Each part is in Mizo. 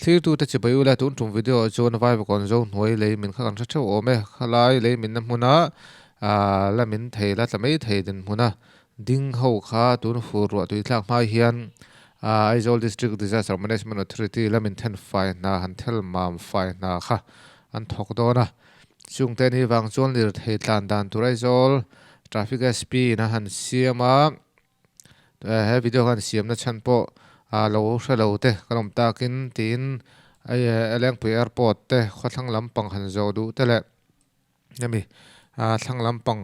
Thlirtute chibai ula tun tum video ah chuan Vaivakawn zo hnuai lei min kha kan hre theuh awm e. Khalai lei minna hmuna la min thei la tla mai thei dinhmuna ding ho kha tun fur ruah tui thlak hma hian Aizawl District Disaster Management Authority la min then fai hna han thel mam fai hna kha an thawk dawn a. Chungte ni vang chuan lirthei tlan dan tur Aizawl Traffic SP in a han siam a. He video khan siamna chhan pawh lo hre lo te kan awm takin tiin Lengpui airport te khawthlang lampang han zawh duh te leh hemi thlang lampang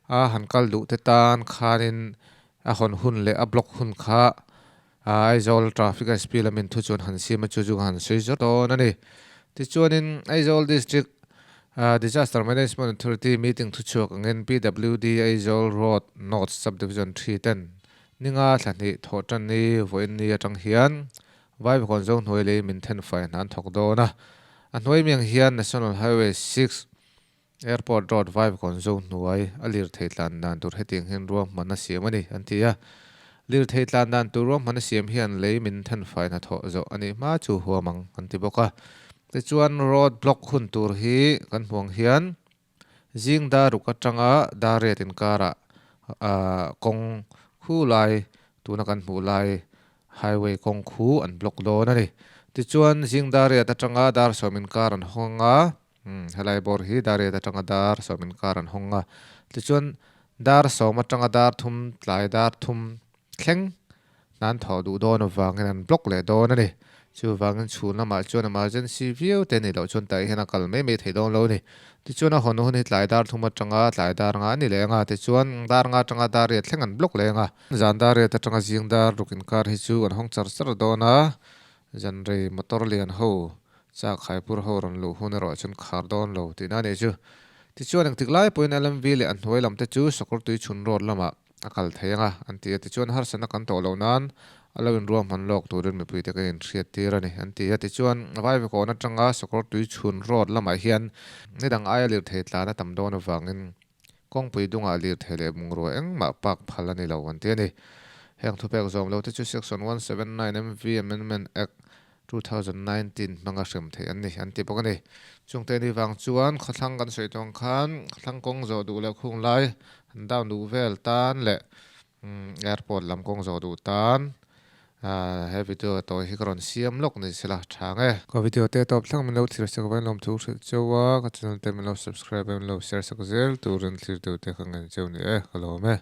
a han kal duh te tan khanin a hawn hun leh a block hun kha Aizawl traffic SP lamin thu chuan han siam a chu chu ka han sawi zawt dawn a ni. Tichuanin Aizawl district Disaster Management Authority meeting thuchhuak angin PWD Aizawl Road North Sub-Division 3 ten ninga thla hnih thawh tan ni vawiin ni atang hian Vaivakawn zo hnuai lei min then fai hna an thawk dawn a. A hnuai miang hian National Highway 6 Airport Road Vaivakawn zo hnuai a lirthei tlan dan tur hetiang hian ruahman a siam a ni an ti a. Lirthei tlan dan tur ruahman a siam hian lei min then fai hna thawh zawh a nih hma chu huam ang an ti bawk a. Tichuan road block hun tur hi kan hmuh ang hian zing dar ruk atanga dar riat inkarah kawng khu lai tuna kan hmuh lai highway kawng khu an block dawn a ni. Tichuan zing dar riat atanga dar sawm inkar an hawng a, helai bawr hi dar riat atanga dar sawm inkar an hawng a. Tichuan dar sawm atanga dar thum tlai dar thum thleng Hnan thawh duh dawn avangin an block leh dawn a ni. Chuvangin chhun lamah chuan emergency viau te nih loh chuan tah hian a kal mai mai thei dawn lo a ni. Tichuan a hawn hun hi tlai dar thum atanga tlai dar nga a ni leh anga, tichuan dar nga atanga dar riat thleng an block leh anga. Zan dar riat atanga zing dar ruk inkar hi chu an hawng char char dawn a, zan rei motor lian ho chak haipur ho rawn luh hun erawh chuan khar dawn lo tihna a nih chu. Tichuan engtik lai pawhin LMV leh a hnuai lam te chu sakawr tui chhun road lamah A kal thei ang a, an ti a. Tichuan harsatna kan tawh loh nan a lo inruahman lawk turin mipuite kan inhriat tir a ni, an ti a. Tichuan Vaivakawn atanga sakawr tui chhun road lamah hian ni dang aia lirthei tlan a tam dawn avangin kawngpui dungah lirthei leh bungrua engmah park phal a ni lo, an ti a ni. Heng thupek zawm lote chu Section 179 MV Amendment Act 2019 hmanga hrem theih an ni, an ti bawk a ni. Chungte ni vang chuan khawthlang kan sawi tawng khan khawthlang kawng zawh duh leh khung lai han down duh vel tan leh airport lam kawng zawh duh tan he video tawi hi ka rawn siam lawk ni sela tha ang e. Ka video te tawp thleng min lo thlir sak vain lawmthu hrilh cheu a, ka channel te min lo subscribe a min lo share sak zel turin thlir tu te ka ngen cheu ni e, ka lawm e.